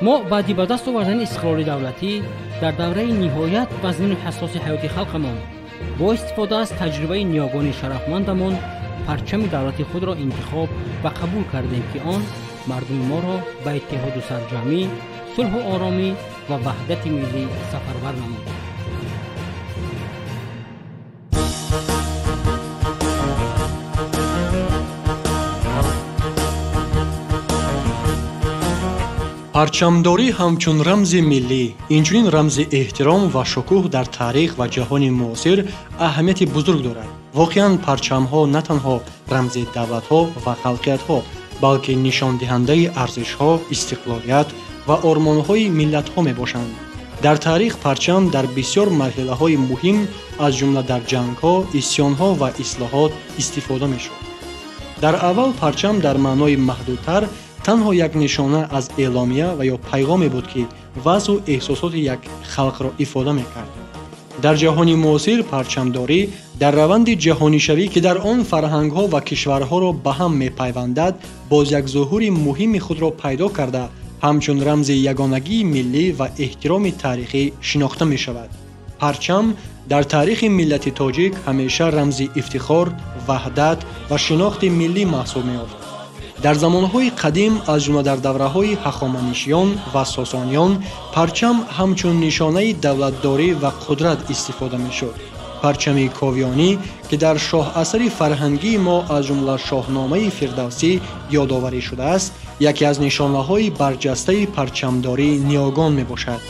Мо баъди ба даст овардани истиқлоли давлатӣ дар давраи ниҳоят вазнину ҳассоси ҳаёти халқамон бо истифода аз таҷрибаи ниёгони шарафмандамон парчами давлати худро интихоб ва қабул кардем, ки он мардуми моро ба иттиҳоду сарҷамӣ, сулҳу оромӣ ва ваҳдати миллӣ сафарбар намуд. Парчамдорӣ ҳамчун рамзи миллӣ, инчунин рамзи эҳтиром ва шукӯҳ дар таърих ва ҷаҳони муосир аҳамияти бузург дорад. Воқеан, парчамҳо на танҳо рамзи давлатҳо ва халқиятҳо, балки нишондиҳандаи арзишҳо, истиқлолият ва ормонҳои миллатҳо мебошанд. Дар таърих парчам дар бисёр марҳилаҳои муҳим, аз ҷумла дар ҷангҳо, исьёнҳо ва ислоҳот истифода мешуд. Дар аввал парчам дар маънои маҳдудтар танҳо як нишона аз эъломия ва ё пайғоме буд, ки вазъу эҳсосоти як халқро ифода мекард. Дар ҷаҳони муосир парчамдорӣ дар раванди ҷаҳонишавӣ, ки дар он фарҳангҳо ва кишварҳоро ба ҳам мепайвандад, боз як зуҳури муҳими худро пайдо карда, ҳамчун рамзи ягонагии миллӣ ва эҳтироми таърихӣ шинохта мешавад. Парчам дар таърихи миллати тоҷик ҳамеша рамзи ифтихор, ваҳдат ва шинохти миллӣ маҳсуб меёфт. Дар замонҳои қадим, аз ҷумла дар давраҳои ҳахоманишиён ва сосониён, парчам ҳамчун нишонаи давлатдорӣ ва қудрат истифода мешуд. Парчами ковиёнӣ, ки дар шоҳасари фарҳангии мо, аз ҷумла Шоҳномаи Фирдавсӣ ёдоварӣ шудааст, яке аз нишонаҳои барҷастаи парчамдории ниёгон мебошад.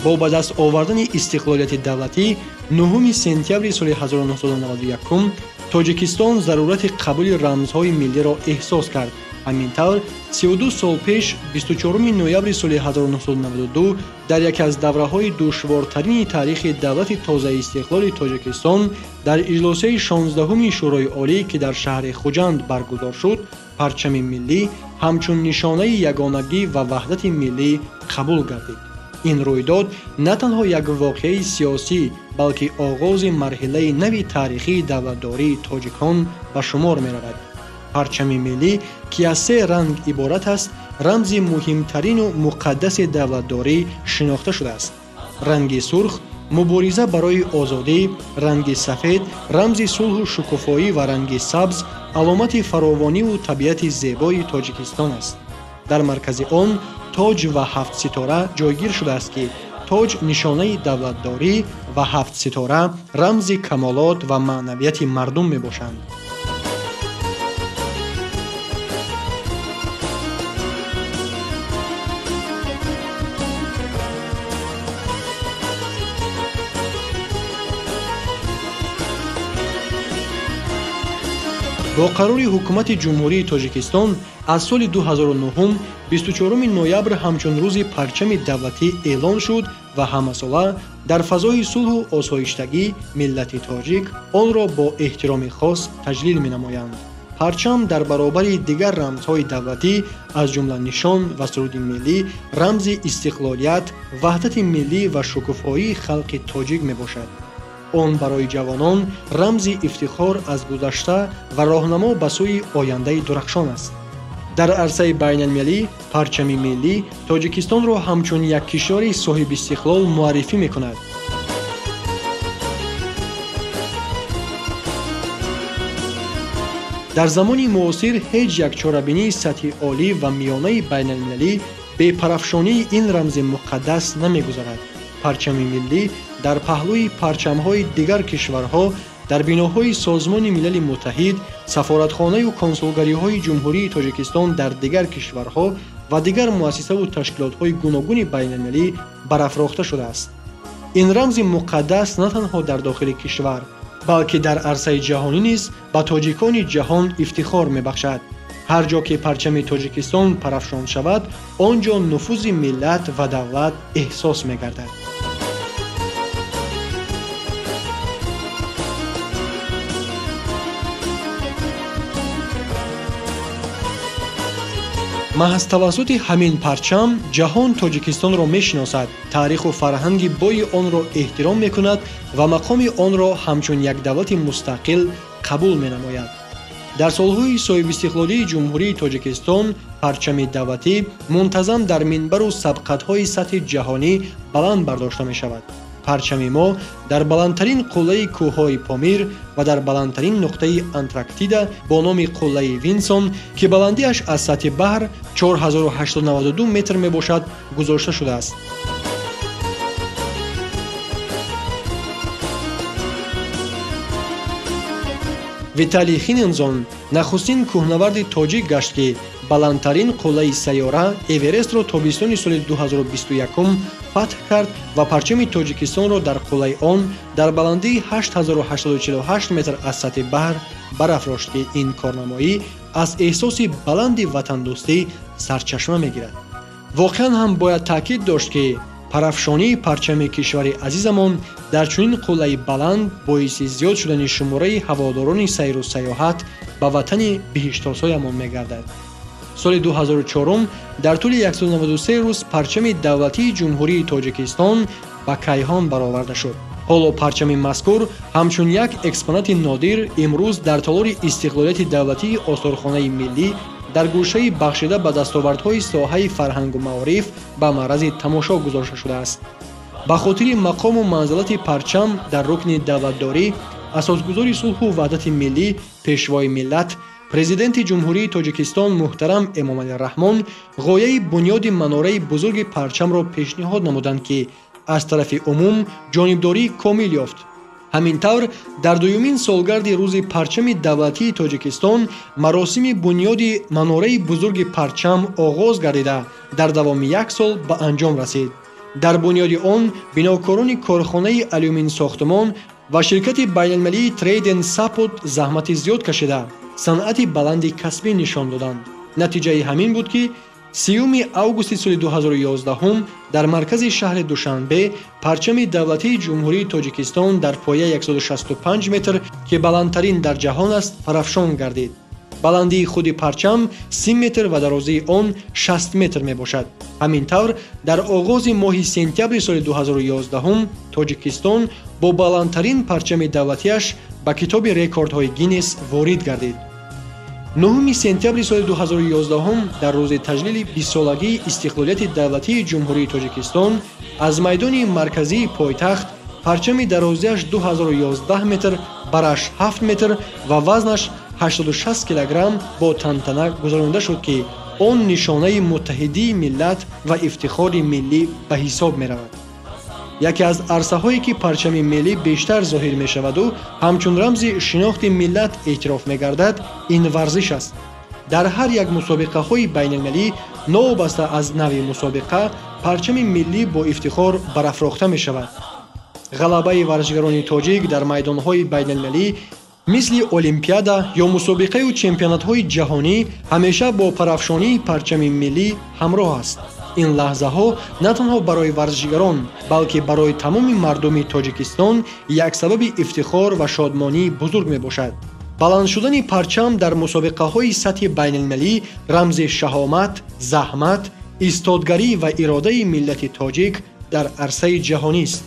Бо ба даст овардани истиқлолияти давлатӣ 9 сентябри соли 1991 Тоҷикистон зарурати қабули рамзҳои миллиро эҳсос кард. Ҳамин тавр, 32 сол пеш, 24 ноябри соли 1992, дар яке аз давраҳои душвортарини таърихи давлати тозаистиқлоли Тоҷикистон, дар иҷлосияи 16-уми Шӯрои Олӣ, ки дар шаҳри Хуҷанд баргузор шуд, парчами миллӣ ҳамчун нишонаи ягонагӣ ва ваҳдати миллӣ қабул гардид. Ин рӯйдод на танҳо як воқеаи сиёсӣ, балки оғози марҳилаи нави таърихии давлатдории тоҷикон ба шумор меравад. Парчами миллӣ, ки аз се ранг иборат аст, рамзи муҳимтарину муқаддаси давлатдорӣ шинохта шудааст. Ранги сурх мубориза барои озодӣ, ранги сафед рамзи сулҳу шукуфоӣ ва ранги сабз аломати фаровониву табиати зебои Тоҷикистон аст. Дар маркази он тоҷ ва ҳафт ситора ҷойгир шудааст, ки тоҷ нишонаи давлатдорӣ ва ҳафт ситора рамзи камолот ва маънавияти мардум мебошанд. Бо қарори Ҳукумати Ҷумҳурии Тоҷикистон аз соли 2009 24 ноябр ҳамчун рӯзи парчами давлатӣ эълон шуд ва ҳамасола дар фазои сулҳу осоиштагӣ миллати тоҷик онро бо эҳтироми хос таҷлил менамоянд. Парчам дар баробари дигар рамзҳои давлатӣ, аз ҷумла нишон ва суруди миллӣ, рамзи истиқлолият, ваҳдати миллӣ ва шукуфоии халқи тоҷик мебошад. Он барои ҷавонон рамзи ифтихор аз гузашта ва роҳнамо ба сӯи ояндаи дурахшон аст. Дар арсаи байналмилалӣ парчами миллӣ Тоҷикистонро ҳамчун як кишвари соҳибистиқлол муаррифӣ мекунад. Дар замони муосир ҳеҷ як чорабинии сатҳи олӣ ва миёнаи байналмилалӣ бепарафшонии ин рамзи муқаддас намегузарад. Парчами миллӣ дар паҳлӯи парчамҳои дигар кишварҳо дар биноҳои Созмони Милали Муттаҳид, сафоратхонаю консулгариҳои Ҷумҳурии Тоҷикистон дар дигар кишварҳо ва дигар муассисаву ташкилотҳои гуногуни байналмилалӣ барафрохта шудааст. Ин рамзи муқаддас на танҳо дар дохили кишвар, балки дар арсаи ҷаҳонӣ низ ба тоҷикони ҷаҳон ифтихор мебахшад. Ҳар ҷо ки парчами Тоҷикистон парафшон шавад, он ҷо нуфузи миллат ва давлат эҳсос мегардад. Маҳз тавассути ҳамин парчам ҷаҳон Тоҷикистонро мешиносад, таъриху фарҳанги бои онро эҳтиром мекунад ва мақоми онро ҳамчун як давлати мустақил қабул менамояд. Дар солҳои соҳибистиқлолии Ҷумҳурии Тоҷикистон парчами давлатӣ мунтазам дар минбару сабқатҳои сатҳи ҷаҳонӣ баланд бардошта мешавад. Парчами мо дар баландтарин қуллаи кӯҳҳои Помир ва дар баландтарин нуқтаи Антарктида бо номи қуллаи Винсон, ки баландиаш аз сатҳи баҳр 4892 метр мебошад, гузошта шудааст. Виталий Хинензон нахустин кӯҳнаварди тоҷик гашт, ки баландтарин қуллаи сайёра Эверестро тобистони соли 2021 фатҳ кард ва парчами Тоҷикистонро дар қуллаи он дар баландии 8848 метр аз сатҳи баҳр барафрошт, ки ин корнамоӣ аз эҳсоси баланди ватандӯстӣ сарчашма мегирад. Воқеан ҳам бояд таъкид дошт, ки парафшонии парчами кишвари азизамон дар чунин қуллаи баланд боиси зиёд шудани шумораи ҳаводорони сайру сайёҳат ба ватани биҳиштосоямон мегардад. Соли 2004 дар тӯли 193 рӯз парчами давлатии Ҷумҳурии Тоҷикистон ба кайҳон бароварда шуд. Ҳоло парчами мазкур ҳамчун як экспонати нодир имрӯз дар толори истиқлолияти давлатии осорхонаи миллӣ дар гӯшаи бахшида ба дастовардҳои соҳаи фарҳангу маориф ба маърази тамошо гузошта шудааст. Ба хотири мақому манзилати парчам дар рукни давлатдорӣ, асосгузори сулҳу ваҳдати миллӣ, пешвои миллат, Президенти Ҷумҳурии Тоҷикистон муҳтарам Эмомалӣ Раҳмон ғояи бунёди манораи бузурги парчамро пешниҳод намуданд, ки аз тарафи умум ҷонибдории комил ёфт. Ҳамин тавр, дар дуюмин солгарди рӯзи парчами давлатии Тоҷикистон маросими бунёди манораи бузурги парчам оғоз гардида, дар давоми як сол ба анҷом расид. Дар бунёди он бинокорони корхонаи алюминсохтумон ва ширкати байналмилалии Трейден Сапот заҳмати зиёд кашида, санъати баланди касбӣ нишон доданд. Натиҷаи ҳамин буд, ки 30 августи соли 2011 дар маркази шаҳри Душанбе парчами давлатии Ҷумҳурии Тоҷикистон дар пояи 165 метр, ки баландтарин дар ҷаҳон аст, парафшон гардид. Баландии худи парчам 30 метр ва дарозии он 60 метр мебошад. Ҳамин тавр, дар оғози моҳи сентябри соли 2011 Тоҷикистон бо баландтарин парчами давлатиаш ба китоби рекордҳои Гиннес ворид гардид. 9 сентябри соли 2011 дар рӯзи таҷлили 20-солагии истиқлолияти давлатии Ҷумҳурии Тоҷикистон аз майдони марказии пойтахт парчами дарозиаш 2011 метр, бараш 7 метр ва вазнаш 86 килограмм бо тантана гузаронида шуд, ки он нишонаи муттаҳидии миллат ва ифтихори миллӣ ба ҳисоб меравад. Яке аз арсаҳое, ки парчами миллӣ бештар зоҳир мешаваду ҳамчун рамзи шинохти миллат эътироф мегардад, ин варзиш аст. Дар ҳар як мусобиқаҳои байналмилалӣ, новобаста аз навъи мусобиқа, парчами миллӣ бо ифтихор барафрохта мешавад. Ғалабаи варзишгарони тоҷик дар майдонҳои байналмилалӣ мисли Олимпиада ё мусобиқаю чемпионатҳои ҷаҳонӣ ҳамеша бо парафшонии парчами миллӣ ҳамроҳ аст. Ин лаҳзаҳо на танҳо барои варзишгарон, балки барои тамоми мардуми Тоҷикистон як сабаби ифтихор ва шодмонии бузург мебошад. Баланд шудани парчам дар мусобиқаҳои сатҳи байналмилалӣ рамзи шаҳомат, заҳмат, истодгарӣ ва иродаи миллати тоҷик дар арсаи ҷаҳонист.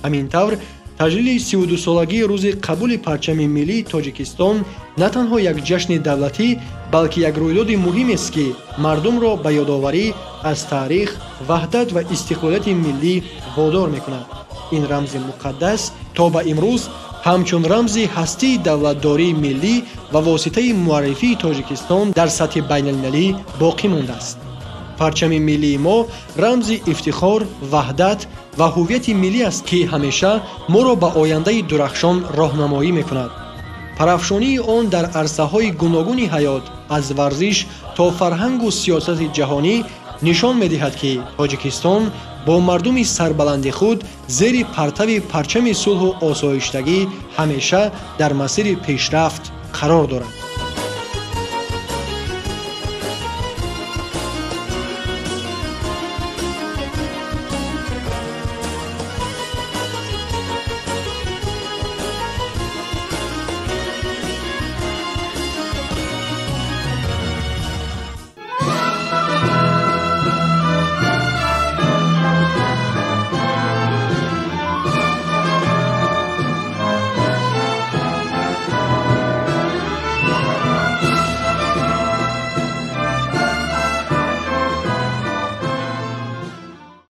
Ҳамин тавр, таҷлили 32-солагии рӯзи қабули парчами миллии Тоҷикистон на танҳо як ҷашни давлатӣ, балки як рӯйдоди муҳимест, ки мардумро ба ёдоварӣ аз таърих, ваҳдат ва истиқлолияти миллӣ водор мекунад. Ин рамзи муқаддас то ба имрӯз ҳамчун рамзи ҳастии давлатдории миллӣ ва воситаи муаррифии Тоҷикистон дар сатҳи байналмилалӣ боқӣ мондааст. Парчами миллии мо рамзи ифтихор, ваҳдат ва ҳуввияти миллӣ аст, ки ҳамеша моро ба ояндаи дурахшон роҳнамоӣ мекунад. Парафшонии он дар арсаҳои гуногуни ҳаёт, аз варзиш то фарҳангу сиёсати ҷаҳонӣ нишон медиҳад, ки Тоҷикистон бо мардуми сарбаланди худ зери партави парчами сулҳу осоиштагӣ ҳамеша дар масири пешрафт қарор дорад.